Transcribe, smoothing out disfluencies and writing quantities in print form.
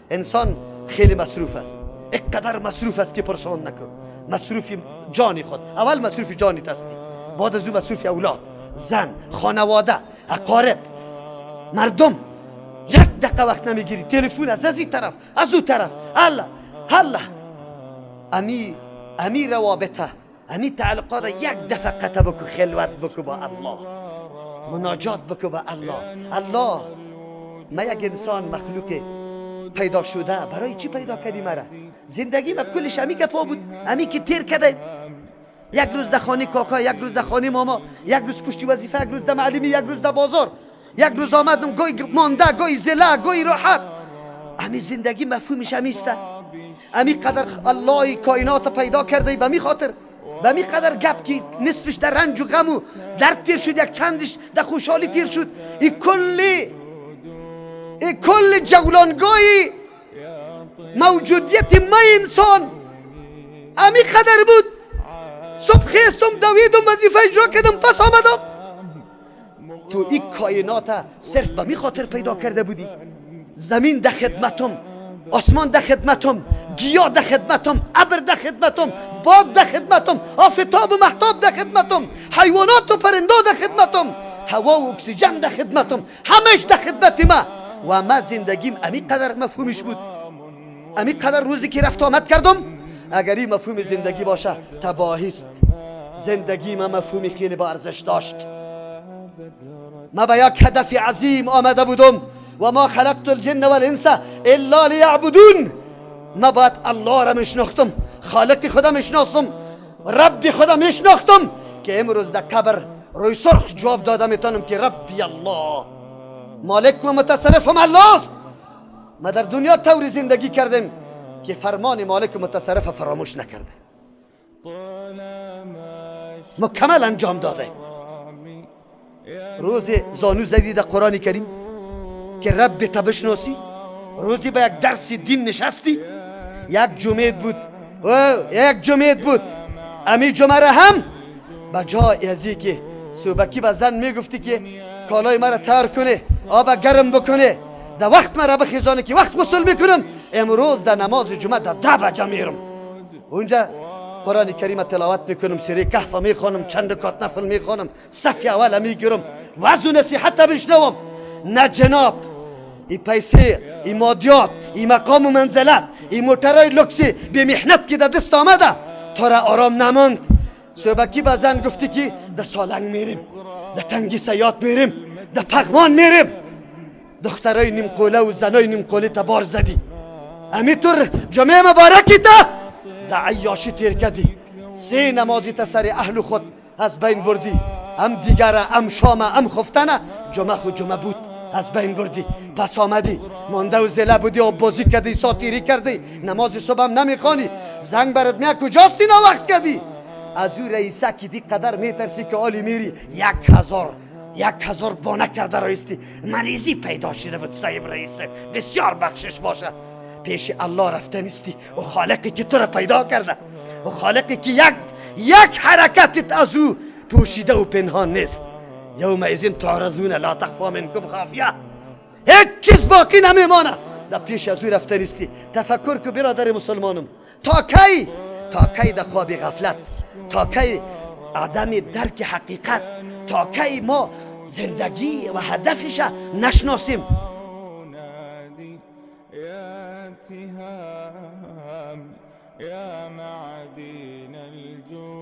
انسان خیلی مصروف است، اینقدر مصروف است که پرسان نکن. مصروف جان خود، اول مصروف جانت هستی، بعد از او مصروف اولاد، زن، خانواده، اقارب، مردم. یک دقیقه وقت نمیگیری، تلفن از این طرف از او طرف، الله الله. امی روابطه، امی تعلقات یک دفعه قطع بکو، خلوت بکو با الله، مناجات بکو با الله. الله، ما یک انسان مخلوق پیدا شده، برای چی پیدا کردی مرا؟ زندگی ما کلش امی گپا بود، امی که تیر کرده. یک روز در خانه کاکا، یک روز در خانه ماما، یک روز پشتی وظیفه، یک روز در معلمی، یک روز در بازار، یک روز آمدم گوی مانده، گوی زله، گوی راحت. امی زندگی مفهومش امیسته. امی قدر الله کائنات پیدا کرده به می خاطر، به می قدر گپ که نصفش در رنج و غم و درد تیر شد، یک چندش در خوشحالی تیر شد. ای کل جولانگاهی موجودیت ما انسان امی قدر بود. صبح خیستم، دویدم، وظیفه اجرا کردم، پس آمدم. تو این کائنات صرف به می خاطر پیدا کرده بودی. زمین در خدمتم، آسمان در خدمتم، گیاه در خدمتم، ابر در خدمتم، باد در خدمتم، آفتاب و مهتاب در خدمتم، حیوانات و پرنده در خدمتم، هوا و اکسیژن در خدمتم، همش در خدمت ما. و ما زندگیم امی قدر مفهومش بود، امی قدر روزی که رفت آمد کردم. اگر این مفهوم زندگی باشه تباهی است. زندگی ما مفهومی خیلی با ارزش داشت. ما به یک هدف عظیم آمده بودم. و ما خلقت الجن والانس الا لیعبدون. ما باید الله را میشناختم، خالق خودم میشناسم، رب خودم میشناختم که امروز در قبر روی سرخ جواب داده میتونم که ربی الله، مالک و متصرفم الله است. ما در دنیا طوری زندگی کردیم که فرمان مالک و متصرف فراموش نکرده، مکمل انجام داده. روز زانو زدی در قرآن کریم که رب تا بشناسی، روزی به یک درس دین نشستی، یک جمعه بود، یک جمعه بود. امی جمعه را هم به جای ازی که صبحکی به زن میگفتی که کالای مرا تر کنه، آب گرم بکنه، در وقت مرا بخیزانه که وقت غسل میکنم، امروز در نماز جمعه در 10 بجه میرم، اونجا قرآن کریم تلاوت میکنم، سوره کهف میخوانم، چند رکعت نفل میخوانم، صف اول میگیرم، وعظ و نصیحت بشنوم. نه جناب، ای پیسه، ای مادیات، ای مقام و منزلت، ای موترهای لوکسی به محنت که در دست آمده تو را آرام نماند. صبحکی به زن گفتی که در سالنگ میریم، در تنگی صیاد میریم، در پغمان میریم. دخترای نیم قوله و زنای نیم قوله تا بار زدی. امیطور جمعه مبارکی تا در عیاشی تیر کردی. سه نمازی تا سر اهل خود از بین بردی، هم دیگره، هم شام، هم خفتنه. جمعه خود جمعه بود، از بین بردی. پس آمدی مانده و زله بودی، آب بازی کردی، ساتیری کردی، نماز صبح هم نمیخوانی. زنگ برات میاد کجاست اینا وقت کردی؟ از او رئیسه که دی قدر میترسی که آلی میری 1000 بانه کرده رایستی. مریضی پیدا شده بود صاحب رئیسه، بسیار بخشش باشه. پیش الله رفته نیستی، او خالقی که تو را پیدا کرده، او خالقی که یک حرکتت از او پوشیده و پنهان نیست. یومئذ تعرضون لا تخفى منکم خافیه. هیچ چیز باقی نمیمانه. در پیش از او رفته نیستی. تفکر که برادر مسلمانم، تا کی، تا کی در خواب غفلت، تا کی عدم درک حقیقت، تا کی ما زندگی و هدفش نشناسیم؟ يا تهام يا معدن الجود.